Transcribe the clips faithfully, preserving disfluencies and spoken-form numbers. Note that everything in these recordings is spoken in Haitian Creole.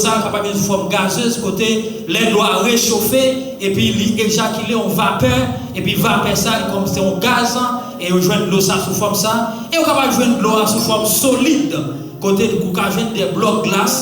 Sa kapab vin sou fòm gazez, kote lè dlo a rechofe, epi li ejakile yon vapè, epi vapè sa, li kòm se yon gaz, e yo jwenn dlo sa sou fòm sa, e yo kapab jwenn dlo a sou fòm solid, kote ou ka jwenn de blòk glas,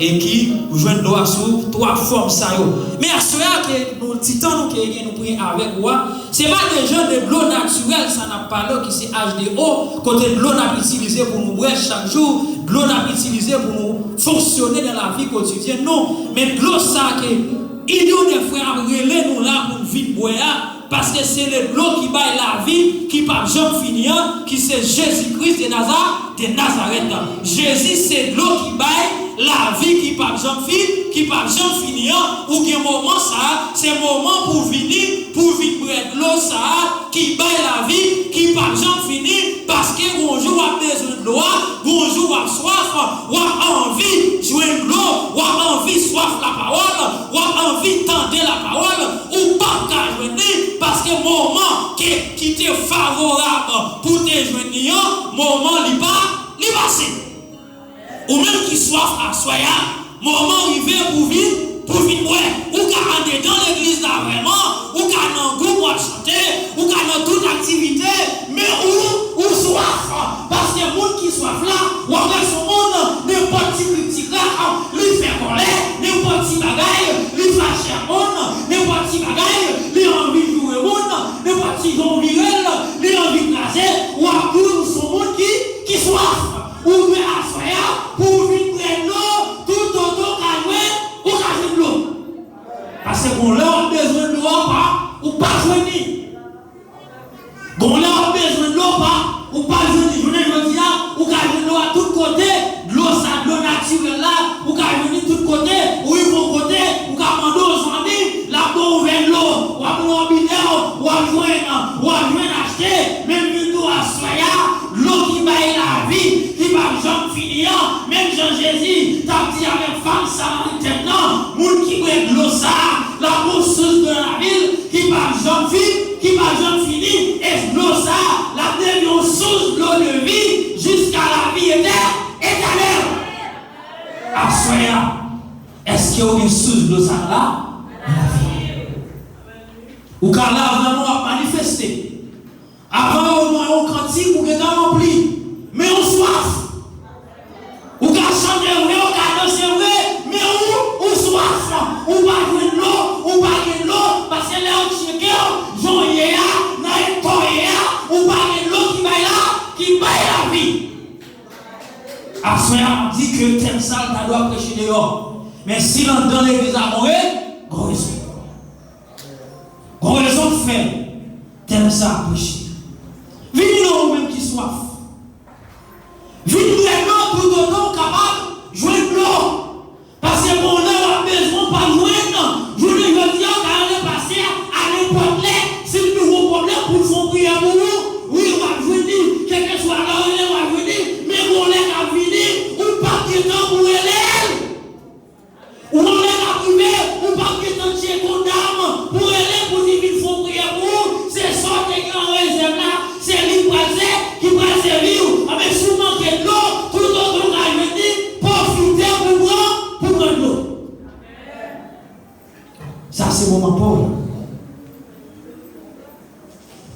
e ki ou jwenn dlo a sou twa fòm sa yo. Men aswè a ke nou, ti tan nou ke gen, nou priye avèk ou a, se pa de jan de dlo natirèl sa n ap pale, ki se H deux O, kote dlo n ap itilize pou nou bwè chak jou, dlo n ap itilize pou nou fonksyone nan lavi kotidyèn nou. Men dlo sa ke inyon de frè ap rele nou la pou n vin bwè a, paske se le dlo ki bay lavi, ki p ap janm fini an, ki se Jezi Kris de Naza-, de Nazarèt. Jezi se dlo ki bay lavi, ki p ap janm fi-, ki p ap janm fini an. Ou gen moman sa, se moman pou vini, pou vin bwè dlo sa ki bay lavi, ki p ap janm fini, paske gon jou w ap bezwen dlo a, gon jou w ap swaf, w ap anvi jwenn dlo, w ap anvi swaf lapawòl, w ap anvi tande lapawòl, ou p ap ka jwenn li, paske moman ke, ki te favorab pou te jwenn li an, moman li pa, li pase. Ou menm ki swaf aswè a, moman rive pou vin, pou vin bwè. Ou ka andedan legliz la vrèman, ou ka nan gwoup w ap chante, ou ka nan tout aktivite, men ou, ou swaf. Paske moun ki swaf la, w ap wè se yon moun, nenpòt ti krik ti krak, li fè kòlè, nenpòt ti bagay, li fache ak moun, nenpòt ti bagay, li anvi joure moun, nenpòt ti jan w vire l, li anvi kraze, w ap di w se yon moun ki, ki swaf. Ou dwe aswè a pou w vin bwè dlo, toutotan w ka jwenn, ou ka jwenn dlo. Paske gon lè w ap bezwen dlo a, pa, ou pa jwenn li. Gon lè w ap bezwen dlo, pa, ou pa jwenn li. Jounen jodi a, ou ka jwenn dlo a tout kote. Dlo sa, dlo natirèl la, ou ka jwenn li tout kote. Ou rive yon kote, ou ka mande yon zanmi, l ap ba w yon vè dlo. W ap pran yon bidè, w ap jwenn, w ap jwenn achte. Men m vin di w aswè a, dlo ki bay lavi, ki p ap janm fini an, menm jan Jezi t ap di avèk fanm samaritèn nan, moun ki bwè dlo sa a, l ap yon sous dlo nan lavi l, ki p ap janm fi-, ki p ap janm fini, e dlo sa a, l ap devni yon sous dlo de vi jiska lavi etè-, etènèl. Aswè a, èske w gen sous dlo sa a la nan lavi w? Ou ka la vrèman w ap manifeste. Avan yo ban yon kantik, ou gentan ranpli. Men ou swaf. Ou ka chante vre, ou ka danse vre, men ou, ou swaf. Ou pa jwenn dlo, ou pa gen dlo, paske lè yo tcheke w, jan w ye a, nan eta w ye a, ou pa gen dlo ki bay la, ki bay lavi. Aswè a, m di ke tèm sa a, l ta dwe preche deyò. Men si l anndan legliz la, gon re-, gon rezon. Gon rezon k fè tèm sa a preche. Vini non, ou menm ki swaf. Vin bwè dlo toutotan w kapab jwenn dlo. Paske gon lè w ap bezwen, w p ap jwenn. Jounen jodi a, w ka rele pastè a, a nenpòt lè, si l toujou pwoblèm pou l fè yon priyè pou ou, wi, w ap jwenn li. Kèlkeswa lè w rele, w ap jwenn li. Men gon lè k ap vini, ou p ap gen tan pou rele l. Ou wè lè l ap rive, ou p ap gentan tcheke yon dam pou rele pou di vin fè yon priyè pou ou. Se sa w te gen an rezèv la, se li k pral sè-, ki pral sèvi w. Anben, si w manke dlo, toutotan w ka jwenn li, pwofite pou pran, pou pran dlo. Sa se moman pa w la.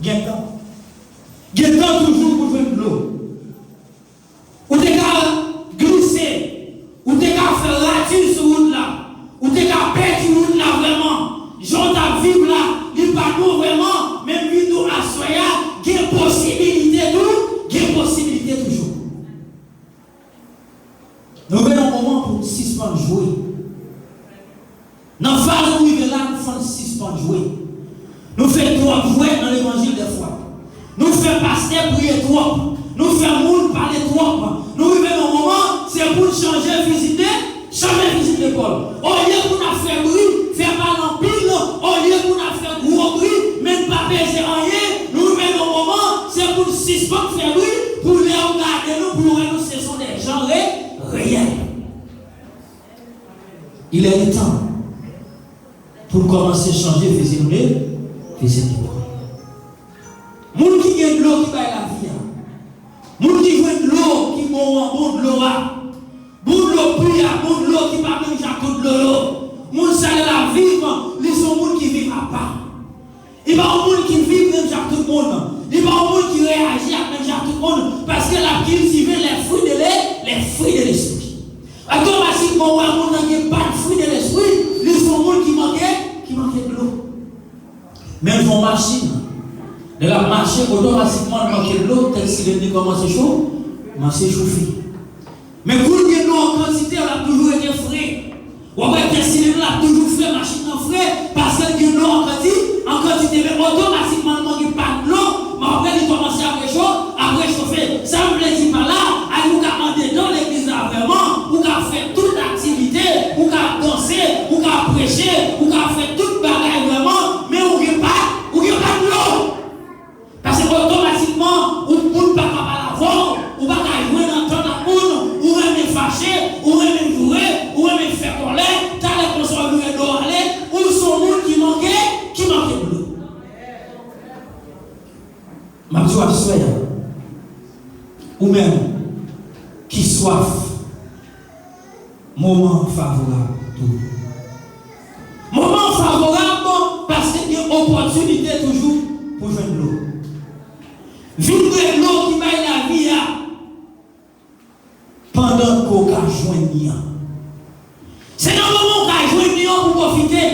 Gen tan. Gen tan toujou pou jwenn dlo. Ou te ka glise, ou te ka fè rati sou wout la, ou te ka pèdi wout la vrèman. Jan w t ap viv la, li pa t bon vrèman, men m vin di w aswè a, gen posibilite tou, gen posibilite toujou. Nou vle yon moman pou n sispann jwe. Nan faz nou rive la, nou fò n sispann jwe. Nou fè twòp jwèt nan levanjil dèfwa. Nou fè pastè priye twòp. Nou fè moun pale twòp. Nou rive nan moman, se pou n chanje fizi de, chanje fizi depòl. Olye pou n ap fè bri, fè pale anpil, olye pou n ap fè gwo bri, men n pa peze anyen, nou rive nan moman, se pou n sispann fè bri, pou lè yo gade nou, pou yo wè nou se son de jan re-, reyèl. Il est temps pou n kòmanse chanje fizi nou de, fizi nou de. Moun ki gen dlo ki bay lavi a, moun ki jwenn dlo ki bon an, bon dlo a, bon dlo pi a, bon dlo ki pa menm jan Ou wè moun nan gen pa de fwi de lespri, li se yon moun ki manke, ki manke dlo. Menm jan yon machin, lè l ap mache, otomatikman l manke dlo, tèt silenn li kòmanse cho, kòmanse chofe. Men kou l gen dlo an kantite, l ap toujou rete fre. W ap wè tèt silenn nan ap toujou fre, machin nan fre, paske l gen dlo an kanti-, an kantite. Men otomatikman, l manke pa dlo, men apre li kòmanse ap recho-, ap rechofe. Sa m vle di pa la, ay ou ka andedan legliz la vrèman, ou ka fè tout aktivite, ou ka danse, ou ka preche, ou ka fè tout bagay vrèman, men ou gen pa, ou gen pa dlo. Paske otomatikman, yon moun pa ka pale avè w, ou pa ka jwenn antant ak moun, ou renmen fache, ou renmen joure, ou renmen fè kòlè, talè konsa w vire do w ale, ou se yon moun ki manke, ki manke dlo. M ap di w aswè a, ou menm ki swaf moman favorab tou. Moman favorab paske gen opòtinite toujou pou jwenn dlo. Vin bwè dlo ki bay lavi a pandan ke w ka jwenn li an. Se nan moman w ka jwenn li an pou w pwofite.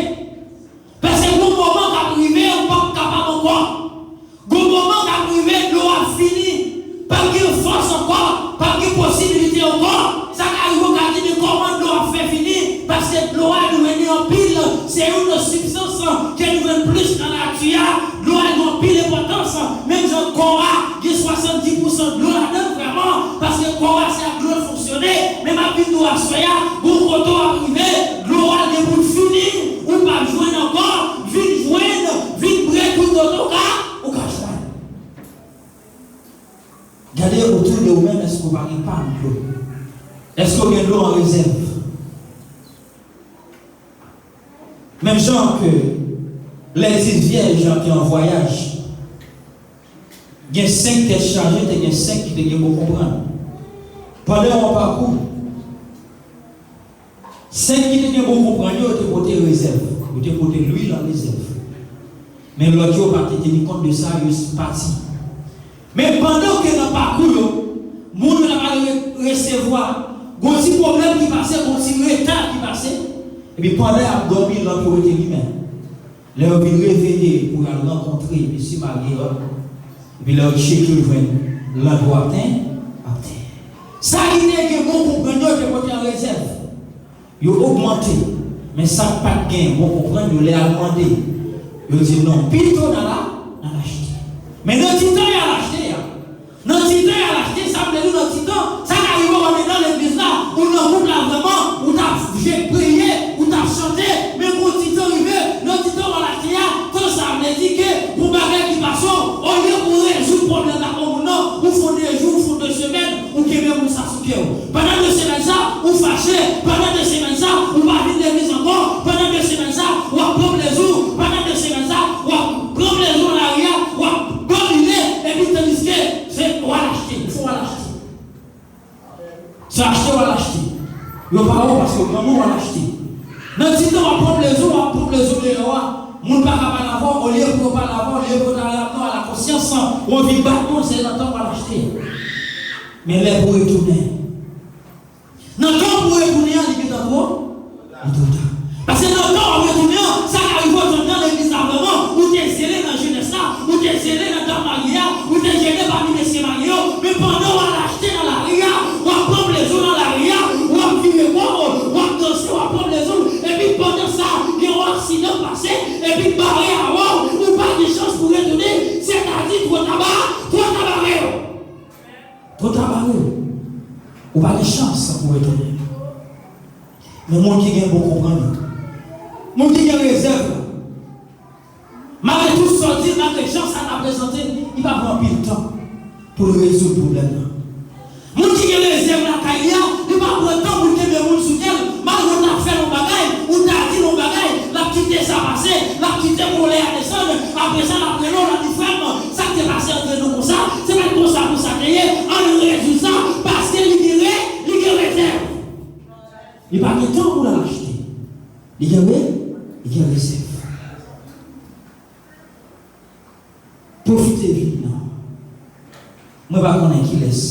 Paske gon moman k ap rive, ou p ap kapab ankò. Gon moman k ap rive, dlo ap fini. P ap gen fòs ankò, p ap gen posibilite ankò. Sa ka rive, ou ka di, men kòman dlo ap fè fini? Paske dlo a, nou jwenn li anpil. Se youn nan sibstans ke nou jwenn plis nan nati a. Dlo a gen anpil enpòtans. Menm jan kò a gen swasanndis pousan dlo ladan l vrèman, paske kò a se ak dlo l fonksyone. Men m ap vin di w aswè a, gon kote w ap rive, dlo a gen pou l fini, ou p ap jwenn ankò, vin jwenn, vin bwè tout dlo w ka, ou ka jwenn. Gade otou de ou menm, èske w pa gen pa dlo? Èske w gen dlo an rezèv? Menm jan ke lè dis vyèj lan te an vwayaj, gen senk tèt chaje, te gen senk ki te gen bon konprann. Pandan yon pakou, senk ki te gen bon konprann yo, yo te pote rezèv, yo te pote lwil an rezèv. Men lòt yo pa te teni kont de sa, yo pati. Men pandan ke nan pakou yo, moun yo t ap al re-, resevwa, gon ti pwoblèm ki pase, gon ti reta ki pase, epi pandan y ap dòmi, lanp yo rete limen. Lè yo vin reveye pou y al rankontre mesye marye yo, epi lè yo tcheke, yo jwenn lanp yo ap ten-, ap ten-. Sa ki te gen bon konprann yo te pote an rezèv. Yo ogmante. Men sa k pa t gen bon konprann yo, lè y al mande, yo di non, pito n al a-, n al achte. Men nan ti tan y al achte a, nan ti tan y al achte, sa vle di nan ti tan, sa ka rive w andedan legliz la, ou nan gwoup la vrèman, ou t ap je-, priye, ou t ap chante, men gon ti tan rive, nan ti tan w al achte a, tan sa vle di ke gon bagay ki pase w, olye pou w rezoud pwoblèm la pou moun nan, ou fè de jou, ou fè de semèn, ou kenbe moun sa sou kè w. Pandan de semèn sa, ou fache. Pandan de semèn sa, ou pa vin legliz ankò. Pandan de semèn sa, w ap pran plezi w. Pandan de semèn sa, w ap pran plezi w nan lari a, w ap domine, epi tandiske se w al achte, ou fè w al achte. Se achte w al achte. Yo pa wè w paske w granmoun w al achte. Nan ti tan w ap pran plezi w, w ap pran plezi w deyò a, moun pa ka pale avè w, olye pou yo pale avè w, olye pou yo ta rele w non, a la konsyans, w anvi bat moun, se nan tan w al achte. Men lè pou retounen. Nan tan pou retounen an, li gentan twò, li twò ta. Paske nan tan w ap retounen an, sa ka rive w t anndan legliz la vrèman, ou te zele nan jenès la, ou te zele nan dam marye a, ou te zele pami mesye marye yo, men pandan w al achte nan lari a, w ap pran plezi w nan lari a, w ap vire kò w, w ap danse, w ap pran plezi w, epi pandan sa, gen yon aksidan k pase, epi bare avè w, ou pa gen chans pou retounen, sètadi twò ta ba-, twò ta bare w. Twò ta bare w. Ou pa gen chans pou retounen. Men moun ki gen bon konprann yo, moun ki gen rezèv la, malgre tout sa w di, malgre jan sa ta prezante, li pa pran anpil tan pou l rezoud pwoblèm nan. Moun ki gen rezèv lakay li a, li pa pran tan pou l kenbe moun sou kè l, malgre w ta fè l yon bagay, ou ta di l yon bagay, l ap kite sa pase, l ap kite kòlè a desann, apre sa, l ap rele w, l ap di, frè m, sa k te pase ant nou konsa, se pa t konsa pou sa te ye, ann rezoud sa, paske li gen re-, li gen rezèv. Li pa gen tan pou l al achte. Li gen re-, li gen rezèv. Pwofite vi nan. Mwen pa konnen kilès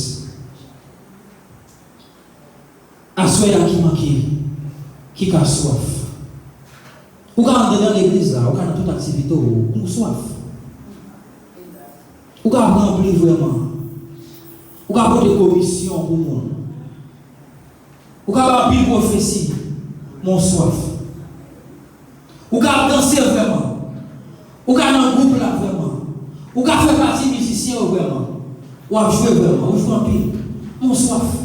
aswè a ki manke ki ka swaf. Ou ka antre nan legliz la, ou ka nan tout aktivite w, ou swaf. Ou ka ranpli vrèman. Ou ka pote komisyon pou moun. Ou ka bay anpil pwofesi, men w swaf. Ou ka ap danse vrèman. Ou ka nan gwoup la vrèman. Ou ka fè pati mizisyen yo vrèman. W ap jwe vrèman. Ou jwe anpil. Men w swaf.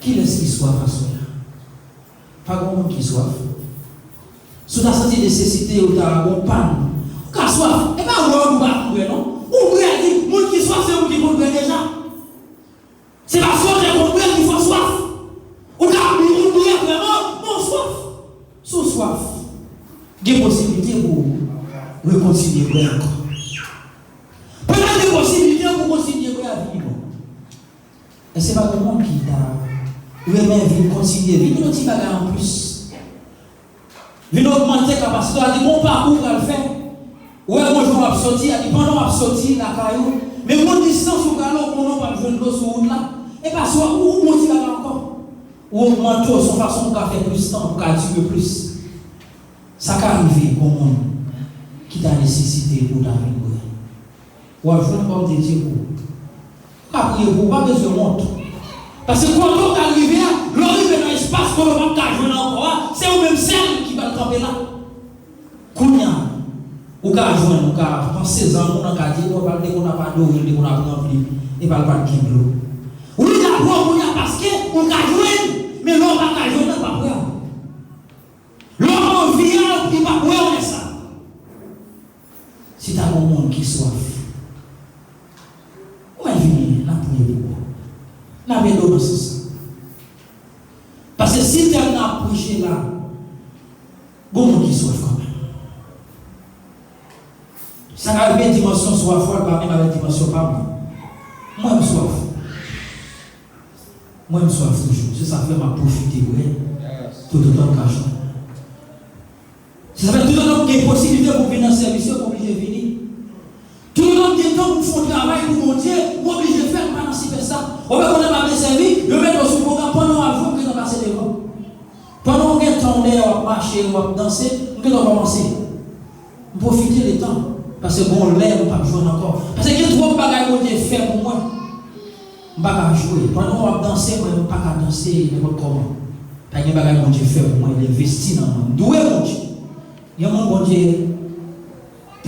Kilès ki swaf aswè a? Pa gen moun ki swaf. Si w ta santi nesesite, ou ta gon pàn. Ou ka swaf. E pa wè ou pa konn bwè, non. Ou bwè, di, moun ki swaf, se moun ki konn bwè deja. Se paske w te konn bwè ki fè w swaf. Ou ka, ou bwè vrèman, men w swaf. Si w swaf, gen posiblite pou w rekontinye bwè ankò. Pandan gen posiblite pou w kontinye bwè a, vini bon. Èske pa gen moun ki ta renmen vin kontinye, vin yon ti bagay anplis? Vin ogmante kapasite w, a di gon pakou w pral fè. Ou wè gon jan w ap soti, a di pandan w ap soti lakay ou, men gon distans ou prale, ou konnen w p ap jwenn dlo sou wout la. E pa swa ou, ou bon ti bagay ankò. Ou ogmante w, se yon fason pou w ka fè plis tan, pou w ka dire plis. Sa ka rive gon moun ki ta nesesite pou w ta vin bwè. W ap jwenn kòm Bondye di pou ou. M ap priye pou ou, pa bezwen wont. Paske kote w pral rive a, lè w rive nan espas kote w p ap ka jwenn ankò a, se ou menm sèl ki pral kanpe la. Kounye a, ou ka jwenn, ou ka panse zanmi w nan katye, bon, pa l te konn ap adore, l te konn ap ranpli, epa l pa t gen dlo. Wi, l ap wè w kounye a paske ou ka jwenn, men lè w pa ka jwenn nan, l p ap wè w. Lè w anvi a, li p ap wè w lè sa. Si ta gon moun ki swaf, mwen vini, n ap priye pou ou. N ap ede w nan sans sa. Paske si tèm n ap preche la, gon moun ki swaf kanmenm. Sa ka rive dimansyon swaf ou a pa menm avèk dimansyon pa m nan. Mwen, m swaf. Mwen, m swaf toujou. Se sa k fè m ap pwofite bwè toutotan m ka jwenn. Se sa k fè toutotan m gen posiblite pou m vin nan sèvis yo, m oblije vini. Toutotan m gen tan pou m fè yon travay pou Bondye, m oblije fè l, m pa nan sipèsta. Ou pa konnen m ap desèvi, yo mete w sou pwogram, pandan w ap jwe, m gentan pase devan. Pandan w gen tan w dèyè, w ap mache, w ap danse, m gentan kòmanse. M pwofite letan, paske gon lè m p ap jwenn ankò. Paske gen twòp bagay Bondye fè pou mwen. M pa ka jwe. Pandan w ap danse, mwen, m pa ka danse nenpòt kòman. Pa gen bagay Bondye fè pou mwen, li envesti nan mwen. M dwe Bondye. Gen moun Bondye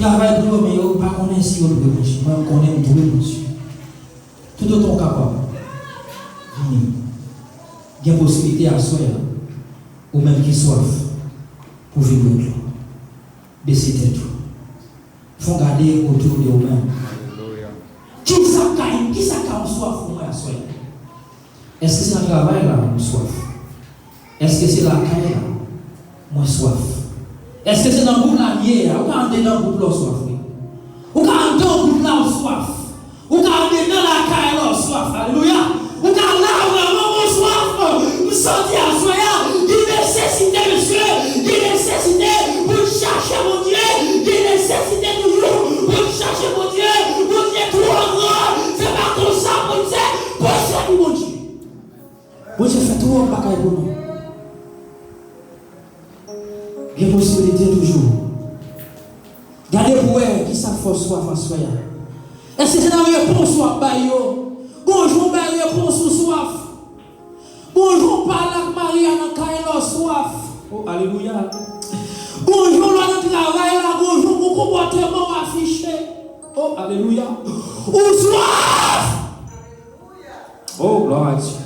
travay pou yo, men yo pa konnen si yo dwe Bondye. Mwen, m konnen m dwe Bondye. Toutotan w kapab, vini. Gen posiblite aswè a, ou menm ki swaf, pou vin bwè dlo. Bese tèt ou. Fè w gade otou de ou menm. Kisa k ka, kisa k ka yon swaf pou mwen aswè a? Èske se nan travay la mwen swaf? Èske se lakay la mwen swaf? Èske se nan gwoup la m ye a? Ou ka andedan gwoup la w swaf, wi. Ou ka andedan gwoup la w swaf. Ou ka andedan lakay la w swaf. Alelouya. Ou ka la vrèman w swaf. M santi aswè a, gen nesesite, mesye. Gen nesesite pou n chache Bondye. Gen nesesite toujou pou n chache Bondye. Bondye twò gran. Se pa konsa pou n se, pou n sèvi Bondye. Bondye fè twòp bagay pou nou. Gen posiblite toujou. Gade pou wè kisa k fè w swaf aswè a. Èske se nan repons w ap bay yo? Gon jou w bay repons ou swaf. Gon jou w pale ak mari a nan kay la w swaf. O, alelouya. Gon jou w nan travay la, gon jou gon konpòteman w afiche. O, alelouya. Ou swaf. O, glwa a Dye.